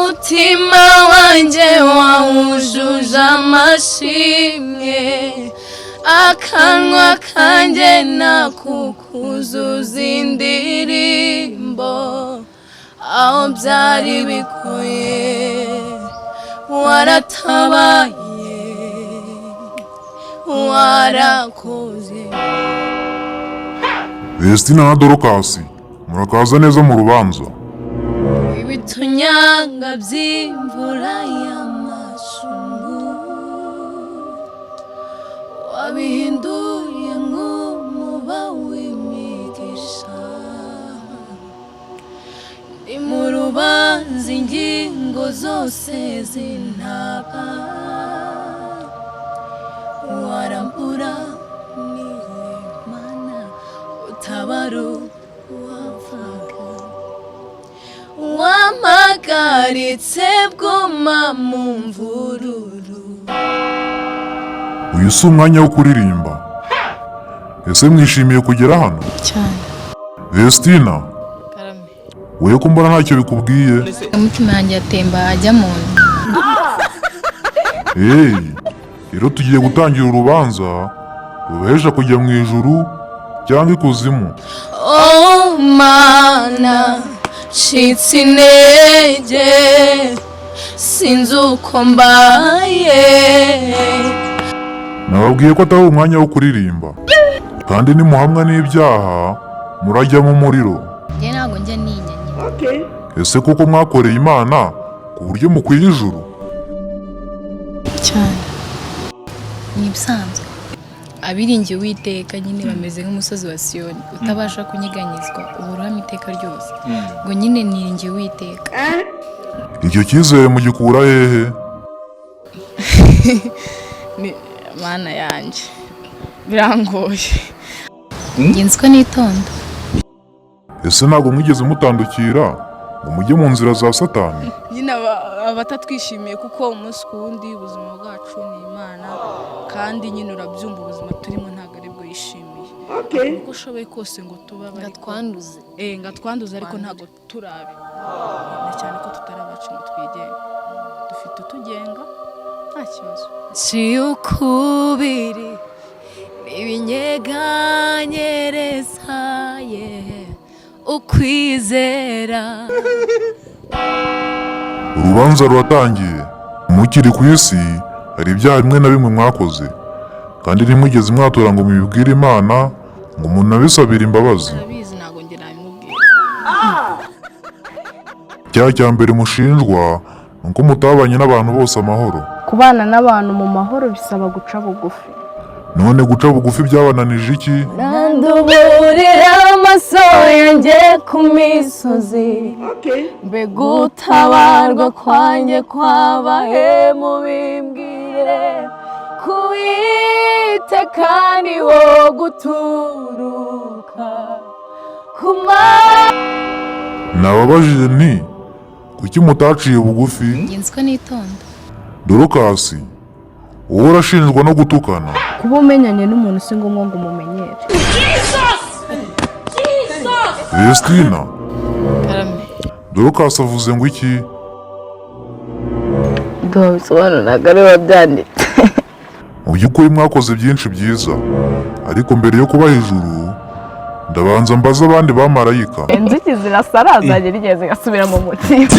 Umutima wanjye wawujuje amashimwe, akanwa kanjye nakukuzuza indirimbo. Aho byari bigoye waratabaye, warakoze. Vestina na Dorokasi, murakaza neza mu rubanza. Ibitunyanga by'imvura y'amashungu wabihinduye nk'umuba w'imigisha. Ni mu rubanza ingingo zose zintaba warambura Mana utabara uwapfaga, wampagaritse bwuma mu mvururu. Uyu si umwanya wo kuririmba. Ese mwishimiye kugera hano? Cyane. Vestina, Karame. wowe ko mbona ntacyo bikubwiye? Umutima yanjye atemba ajya mu nda. Hey, rero tugiye gutangira urubanza rubahesha kujya mu ijuru cyangwa ikuzimu. Oh Mana, ncitse intege, sinzi uko mbaye. Nababwiye ko atari umwanya wo kuririmba, kandi nimuhamwa n'ibyaha murajya mu muriro. Njye ntabwo njya ninya nyine. Ese koko mwakoreye Imana ku buryo mukwiye ijuru? Cyane, ni ibisanzwe. Abiringiye Uwiteka nyine bameze nk'umusozi wa Siyoni utabasha kunyeganyezwa, uburohamo iteka ryose. Ngo nyine niringiye Uwiteka. Icyo cyizere mugikura hehe? Ni Mana yanjye, birangoye. Njye nzi ko nitonda. Ese ntabwo mwigeze mutandukira ngo mujye mu nzira za Satani? Nyine abatatwishimiye, kuko umunsi ku wundi ubuzima bwacu ni Imana, kandi nyine urabyumva, ubuzima turimo ntabwo aribwo yishimiye. Uko ushoboye kose ngo tuba Ngo atwanduze. Ngo atwanduze, ariko ntabwo turabe na cyane ko tutari abacu ngo twigenge, dufite utugenga, nta kibazo. Nciye ukubiri n'ibinyeganyereza ye ukwizera. Urubanza ruratangiye. Mukiri ku isi hari ibyaha bimwe na bimwe mwakoze, kandi ntimwigeze mwatura ngo mubibwire Imana, ngo munabisabire imbabazi. Arabizi, ntabwo njye nabimubwira. Icyaha cya mbere mushinjwa ni uko mutabanye n'abantu bose amahoro. Kubana n'abantu mu mahoro bisaba guca bugufi. None guca bugufi byabananije iki? Nanduburira amaso yanjye ku misozi, mbega utabarwa kwanjye kwabahe? Mubimbwire. Kuwiteka ni wo guturuka kuma. Nababajije nti: kuki mutaciye bugufi? Njye nzi ko nitonda. Dorokasi, wowe urashinjwa no gutukana. Kuba umenyanye n'umuntu si ngombwa ngo umumenyere. Vestina, Karame. Dorokasi avuze ngo iki? Nduba bisobanura, ntabwo ari we wabyanditse. Mu by'ukuri mwakoze byinshi byiza, ariko mbere yo kubaha ijuru ndabanza mbaze abandi bamarayika. Inzuki zirasara zagera igihe zigasubira mu mutiba.